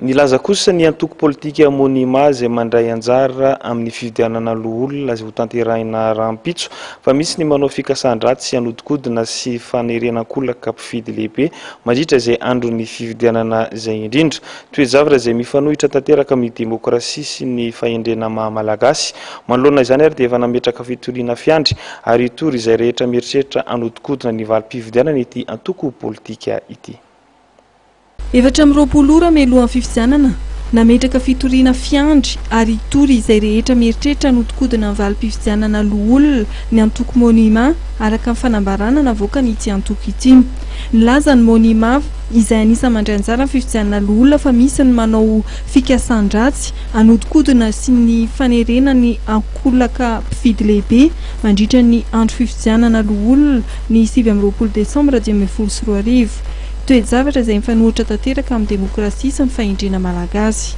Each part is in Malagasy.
Nilaza kosa ny antoko politika Monima izay mandray anjara amin'ny fifidianana loholona izay hotanterahina rahampitso fa misy ny manao fikasan-dratsy hanodinkodina sy fanerena an-kolaka mpifidy lehibe mandritra izay andron'ny fifidianana izay indrindra. Toe-javatra izay mifanohitra tanteraka amin'ny demokrasia sy ny fahendrena maha Malagasy. Manoloana izany ary dia efa nametraka fitoriana fiandry ary hitory izay rehetra mieritreritra hanodinkodina ny valim-pifidianana ity antoko politika ity. 24 ora mialohan'ny fifidianana, nametraka fitoriana fiandry ary hitory izay rehetra mieritreritra hanodinkodina ny valim-pifidianana loholona ny antoko Monima, araka ny fanambarana navoakan'ity antoko ity. Nilaza ny Monima, izay anisan'ny mandray anjara amin'ny fifidianana loholona fa misy ny manao fikasan-dratsy hanodinkodina sy ny fanerena ny ankolaka mpifidy lehibe mandritra ny andro fifidianana loholona ny 29 desambra 2015. Toe-javatra izay mifanohitra tanteraka amin'ny demokrasia sy ny fahendrena malagasy.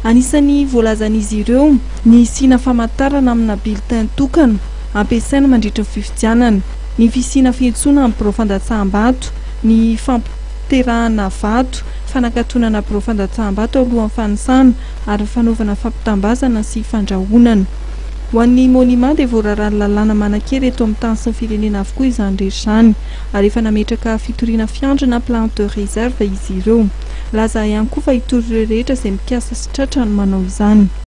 Anisan'ny voalazan'izy ireo ny hisiana famantarana amina bulletin tokana ampiasaina mandritra ny fifidianana, ny fisiana fiantsoana amin'ny birao fandatsaham-bato, ny fampiterahana vato, fanakatonana birao fandatsaham-bato alohan'ny fanisana ary ny fanaovana fampitambazana sy fandrahonana. Ho an'ny Monima dia voararan'ny lalàna manan-kery eto amin'ny tany sy ny firenena avokoa izany rehetra izany ary efa nametraka fitoriana fiandry na plainte de réserve izy ireo. Milaza ihany koa fa hitory ireo rehetra izay mikasa sy tratra ny manao izany.